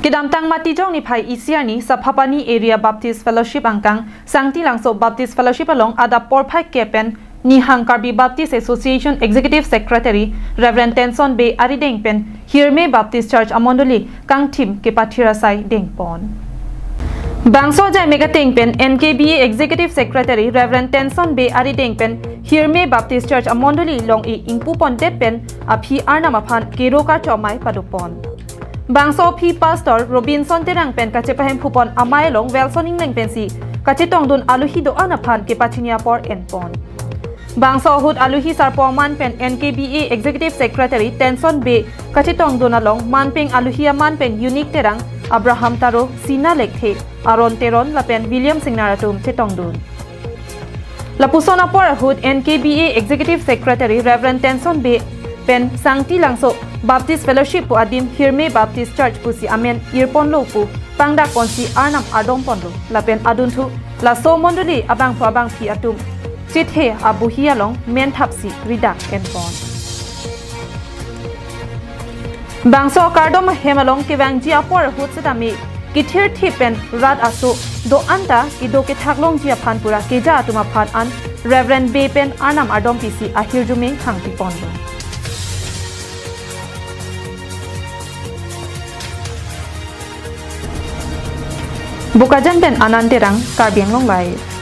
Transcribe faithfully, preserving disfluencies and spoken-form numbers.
Kedamtang Matijong niphai isi arni Saphapani Area Baptist Fellowship angkang Sangti Langso Baptist Fellowship along adap porphai ke pen Nihang Karbi Baptist Association Executive Secretary Reverend Tenson Bey arideng pen Hirme Baptist Church amondoli kangthim kepathir asai dengpon. Bangso ajai megating pen N K B A Executive Secretary Reverend Tenson Bey arideng pen Hirme Baptist Church amondoli long-e ingpupondet pen aphi Arnam aphan kero karcho amei padopon. Bangso aphi Pastor Robinson Terang pen kachepahemphupon amei along Wilson Engleng pensi kachetongdun aluhi do-an aphan kepachini apor enpon. Bangso ahut aluhi sarpo aman pen N K B A Executive Secretary Tenson Bey kachetongdun along manpeng aluhi aman pen Unique Terang, Abraham Taro, Sina Lekthe, Aaron Teron lapen William Singnar atum chetongdun. Lapuson apor ahut N K B A Executive Secretary Reverend Tenson Bey pen Sangti Langso Baptist Fellowship pu adim Hirme Baptist Church pusi amen irponlo pu pangdakponsi Arnam ardomponlo lapen adunthu laso mondoli abangphu abangphi atum chethe abohi along menthapsi ridak enpon. Bangso kardom ahem along kevangji apor ahut setame kethirthip pen rat aso do-an ta kedo kethak longji aphan pura keja atum aphan an Reverend Bey pen Arnam ardompisi ahirjume hangpiponlo. Bokajan pen Anand Terang, Karbi Anglong Live.